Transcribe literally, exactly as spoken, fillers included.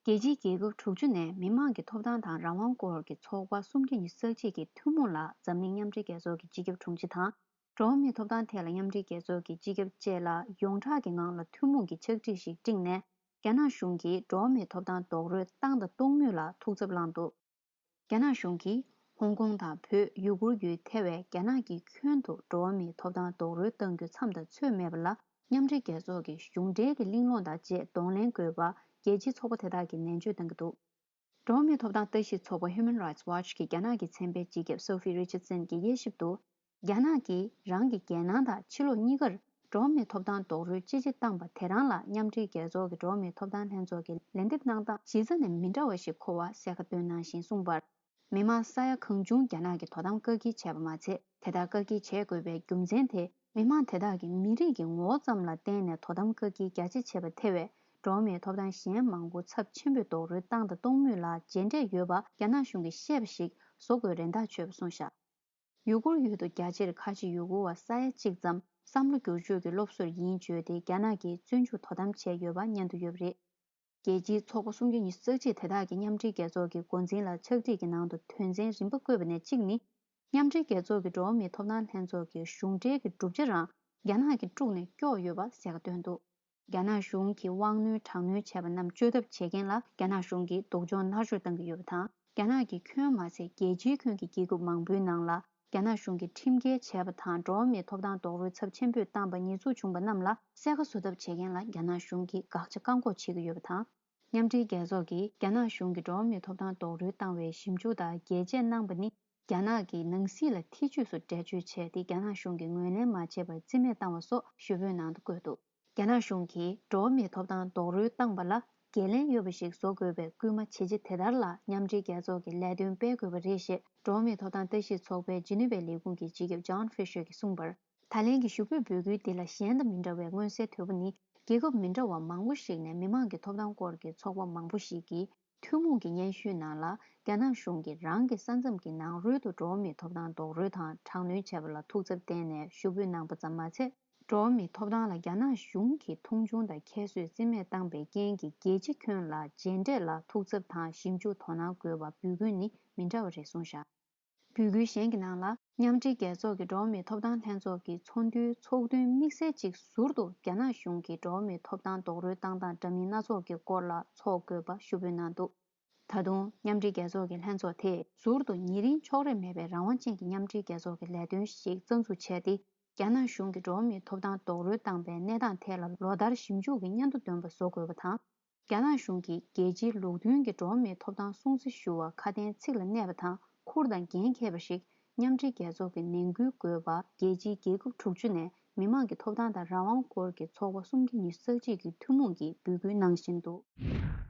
རྒྱལ་སྤྱིའི་རྒྱལ་ཁབ་དྲུག་ཅུ་ནས་མི་དམངས་ཀྱི་ཐོབ་ཐང་དང་རང་དབང་སྐོར་གྱི་ཚོགས་པ་སུམ་བརྒྱ་ཉི་ཤུ་རྩ་གཅིག་གི་ཐུན་མོང་ལ་འཛམ་གླིང་མཉམ་འབྲེལ་རྒྱལ་ཚོགས་ཀྱི་སྤྱི་ཁྱབ་དྲུང་ཆེ་དང་། འགྲོ་བ་མིའི་ཐོབ་ཐང་ཐད་ལ་མཉམ་འབྲེལ་རྒྱལ་ཚོགས་ཀྱི་སྤྱི་ཁྱབ་བཅས་ལ་ཡོངས་གྲགས་ཀྱི་ངང་ལ་ཐུན་མོང་གི་ཕྱག་བྲིས་ཤིག་བསྒྲིགས་ནས། རྒྱ་ནག་གཞུང་གིས་འགྲོ་བ་མིའི་ཐོབ་ཐང་རྡོག་རོལ་བཏང་དང་གཏོང་མུས་ལ་ཐུགས་འཚབ་བསླངས་འདུག་རྒྱ་ནག་གཞུང་གིས་ཧོང་ཀོང་དང་བོད་ཡུ་གུར་ཡུལ་ཐེ་བའི་རྒྱ་ནག་གི་ཁྱོན་དུ་འགྲོ་བ་མིའི་ཐོབ་ཐང་རྡོག་རོལ་གཏང་རྒྱུ་མཚམས་དང་ཚོད་མེད་པ་ལ། མཉམ་འབྲེལ་རྒྱལ་ཚོགས་ཀྱི་གཞུང་འབྲེལ་གྱི་གླེང་སློང་དང་བཅས་གདོང་ལེན་དགོས་པ་རྒྱལ་སྤྱིའི་ཚོགས་པ་དེ་དག་གིས་ནན་བརྗོད་གནང་གི་འདུག་འགྲོ་བ་མིའི་ཐོབ་ཐང་ལྟ་ཞིབ་ཚོགས་པ་Human Rights Watch གི་རྒྱ་ནག་གི་ཚན་པའི་སྤྱི་ཁྱབ་Sophie Richardson གྱིས་དབྱེ་ཞིབ་ཏུ། རྒྱ་ནག་གིས་རང་གི་རྒྱལ་ནང་དང་ཕྱི་ལོགས་གཉིས་ཀར་འགྲོ་བ་མིའི་ཐོབ་ཐང་རྡོག་རོལ་ཅི་ཆེ་བཏང་པ་དེ་རང་ལ་མཉམ་འབྲེལ་རྒྱལ་ཚོགས་ཀྱི་འགྲོ་བ་མིའི་ཐོབ་ཐང་ལྷན་ཚོགས་ཀྱི་ལན་འདེབས་གནང་སྟངས་གཞི་རྩ་ནས་མི་འདྲ་བ་ཞིག་མཁོ་བ་གསལ་ཁ་བཏོན་གནང་བཞིན་གསུངས་པར། མི་མང་ས་ཡ་གང་བྱུང་རྒྱ་ནག་གི་དོ་དམ་བཀག་སྐྱིལ་བྱས་པ་མ་ཚད། དེ་ལྟར་བཀག་སྐྱིལ་བྱེད་དགོས་པའི་རྒྱུ་མཚན་དེ། མི་མང་དེ་དག་གིས་མི་རིགས་ཀྱི་ངོ་བོ་ཙམ་ལ་བརྟེན་ནས་དོ་དམ་བཀག་སྐྱིལ་རྒྱ་ཆེ་བྱས་པ་ཐེ་བའི་འགྲོ་བ་མིའི་ཐོབ་ཐང་གཞན་མང་པོ་ཚབས་ཆེན་པོས་རྡོག་རོལ་བཏང་དང་གཏོང་མུས་ལ་རྗེས་འབྲས་ཡོད་པ་རྒྱ་ནག་གཞུང་གིས་ཤེས་པ་ཞིག་བཟོ་དགོས་རེ་ཐག་ཆོད་པ་གསུངས་བཞག་ཡུ་གུར་ཡུལ་དུ་རྒྱ་ཆེར་ཁ་ཆེ་ཡུ་གུར་བ་ས་ཡ་གཅིག་ཙམ་བསམ་བློ་བསྒྱུར་བཅོས་ཀྱི་སློབ་གསོར་ཡིན་བརྗོད་དེ་རྒྱ་ནག་གིས་བཙོན་འཇུག་དོ་དམ་བྱས་ཡོད་པ་སྙན་ཐོ་ཡོད་པ་རེད། རྒྱལ་སྤྱིའི་ཚོགས་པ་སུམ་བརྒྱ་ཉི་ཤུ་རྩ་གཅིག་དེ་དག་གི་མཉམ་འབྲེལ་རྒྱལ་ཚོགས་ཀྱི་འགོ་འཛིན་ལ་ཕྱག་བྲིས་ཀྱི་ནང་དུ་དོན་ཚན་རིམ་པ་བཀོད་པ་ནས་གཅིག་ནི། མཉམ་འབྲེལ་རྒྱལ་ཚོགས་ཀྱི་འགྲོ་བ་མིའི་ཐོབ་ཐང་ལྷན་ཚོགས་ཀྱི་གཞུང་འབྲེལ་གྱི་གྲུབ་ཆ་རང་རྒྱ་ནག་གིས་དཀྲུགས་ནས་སྐྱོར་ཡོད་པ་གསལ་ཁ་བཏོན་འདུག་རྒྱ་ནག་གཞུང་གིས་དབང་གནོད་དྲག་གནོན་བྱས་པ་རྣམས་བཅོས་ཐབས་བྱེད་མཁན་ལ་རྒྱ་ནག་གཞུང་གིས་སྡུག་སྦྱོང་མནར་གཅོད་བཏང་གི་ཡོད་པ་དང་། རྒྱ་ནག་གི་ཁྱོན་མ་ཟད་རྒྱལ་སྤྱིའི་ཁྱོན་གྱི་རྒྱལ་ཁབ་མང་པོའི་ནང་ལ། རྒྱ་ནག་གཞུང་གིས་ཁྲིམས་འགལ་བྱས་པ་དང་འགྲོ་བ་མིའི་ཐོབ་ཐང་རྡོག་རོལ་ཚབས་ཆེན་པོས་བཏང་པ་ཉེས་འཛུགས་བྱུང་པ་རྣམས་ལ་གསལ་ཁ་བཟོ་ཐབས་བྱེད་མཁན་ལ་རྒྱ་ནག་གཞུང་གིས་དགག་བྱ་བཀག་འགོག་བྱེད་ཀྱི་ཡོད་པ་དང་། མཉམ་འབྲེལ་རྒྱལ་ཚོགས་ཀྱིས་རྒྱ་ནག་གཞུང་གིས་འགྲོ་བ་མིའི་ཐོབ་ཐང་རྡོག་རོལ་བཏང་བའི་ཞིབ་འཇུག་དང་རྒྱས་དཔྱད་གནང་པ་ནི། རྒྱ་ནག་གིས་ནང་སྲིད་ལ་ཐེ་ཇུས་སུ་འགྲེལ་བརྗོད་བྱས་ཏེ་རྒྱ་ནག་གཞུང་གིས་ངོས་ལེན་མ་བྱས་པར་རྩིས་མེད་བཏང་བ་སོགས་ཞུ་འབོད་ནང་དུ་བཀོད་འདུག་རྒྱ་ནག་གཞུང་གིས་འགྲོ་བ་མིའི་ཐོབ་ཐང་རྡོག་རོལ་བཏང་པ་ལ་འགན་ལེན་ཡོད་པ་ཞིག་བཟོ་དགོས་པའི་སྐུལ་མ་བྱེད་ཆེད་དེ་ལྟར་ལ་མཉམ་འབྲེལ་རྒྱལ་ཚོགས་ཀྱི་ལས་དོན་སྤེལ་དགོས་པ་རེད་ཞེས་འགྲོ་བ་མིའི་ཐོབ་ཐང་ལྟ་ཞིབ་ཚོགས་པའི་ཇི་ནི་ཝའི་ལས་ཁུངས་ཀྱི་སྤྱི་ཁྱབ་John Fisher གྱིས་གསུངས་པར། ད་ལན་གྱི་ཞུ་འབོད་འབོད་སྐུལ་འདི་ལ་གཞན་དང་མི་འདྲ་བའི་མངོན་གསལ་དོད་པོ་ནི། རྒྱལ་ཁབ་མི་འདྲ་བ་མང་པོ་ཞིག་ནས་མི་མང་གི་ཐོབ་ཐང་སྐོར་གྱི་ཚོགས་པ་མང་པོ་ཞིག་གིས། ཐུན་མོང་གི་སྙན་ཞུའི་ནང་ལ། རྒྱ་ནག་གཞུང་གིས་རང་གི་ས་མཚམས་ཀྱི་ནང་རོལ་དུ་འགྲོ་བ་མིའི་ཐོབ་ཐང་རྡོག་རོལ་དང་དྲག་གནོན་བྱས་པ་ལ་ཐུགས་འཚབ་བསྟན་ནས་ཞུ་འབོད་གནང་པ་ཙམ་མ་ཚད། འགྲོ་བ་མིའི་ཐོབ་ཐང་ལ་རྒྱ་ནག་གཞུང་གིས་མཐོང་ཆུང་དང་ཁྱད་གསོད་རྩིས་མེད་བཏང་པའི་རྐྱེན་གྱིས་རྒྱལ་སྤྱི་ཁྱོན་ལ་རྗེས་འབྲས་ལ་ཐུགས་འཚབ་དང་ཞིབ་འཇུག་དོ་སྣང་དགོས་པ་འབོད་སྐུལ་ནི་མི་འདྲ་བ་རེད་གསུངས་བཞག་འབོད་སྐུལ་གཞན་གྱི་ནང་ལ། མཉམ་འབྲེལ་རྒྱལ་ཚོགས་ཀྱི་འགྲོ་བ་མིའི་ཐོབ་ཐང་ལྷན་ཚོགས་ཀྱི་ཚོགས་འདུའི་ཚོགས་ཐུན་དམིགས་བསལ་གཅིག་ཟུར་དུ་རྒྱ་ནག་གཞུང་གིས་འགྲོ་བ་མིའི་ཐོབ་ཐང་རྡོག་རོལ་བཏང་སྟངས་འདྲ་མིན་སྣ་ཚོགས་ཀྱི་སྐོར་ལ་འཚོགས་དགོས་པ་ཞུ་འབོད་གནང་འདུག་ད་དུང་མཉམ་འབྲེལ་རྒྱལ་ཚོགས་ཀྱི་ལྷན་ཚོགས་དེས་ཟུར་དུ་ཉེ་རིང་ཕྱོགས་རིས་མེད་པའི་རང་དབང་ཅན་གྱི་མཉམ་འབྲེལ་རྒྱལ་ཚོགས་ཀྱི་ལས་དོན་ཞིག་རྩ་འཛུགས་བྱས་ཏེ། རྒྱ་ནག་གཞུང་གིས་འགྲོ་བ་མིའི་ཐོབ་ཐང་རྡོག་རོལ་བཏང་པའི་གནས་སྟངས་ཐད་ལ་ལོ་ལྟར་ཞིབ་འཇུག་གི་སྙན་ཐོ་འདོན་པ་བཟོ་དགོས་པ་དང་། རྒྱ་ནག་གཞུང་གིས་རྒྱལ་སྤྱིའི་ལུགས་མཐུན་གྱི་འགྲོ་བ་མིའི་ཐོབ་ཐང་སྲུང་བརྩི་ཞུ་བ་ཁ་དན་ཚིག་ལ་གནས་པ་དང་ཁུར་དང་འགན་འཁྱེར་བ་ཞིག་མཉམ་འབྲེལ་རྒྱལ་ཚོགས་ཀྱི་ནན་སྐུལ་དགོས་པ། རྒྱལ་སྤྱིའི་རྒྱལ་ཁབ་དྲུག་ཅུ་ནས་མི་མང་གི་ཐོབ་ཐང་དང་རང་དབང་སྐོར་གྱི་ཚོགས་པ་སུམ་བརྒྱ་ཉི་ཤུ་རྩ་གཅིག་གིས་ཐུན་མོང་གིས་འབོད་སྐུལ་གནང་བཞིན་འདུག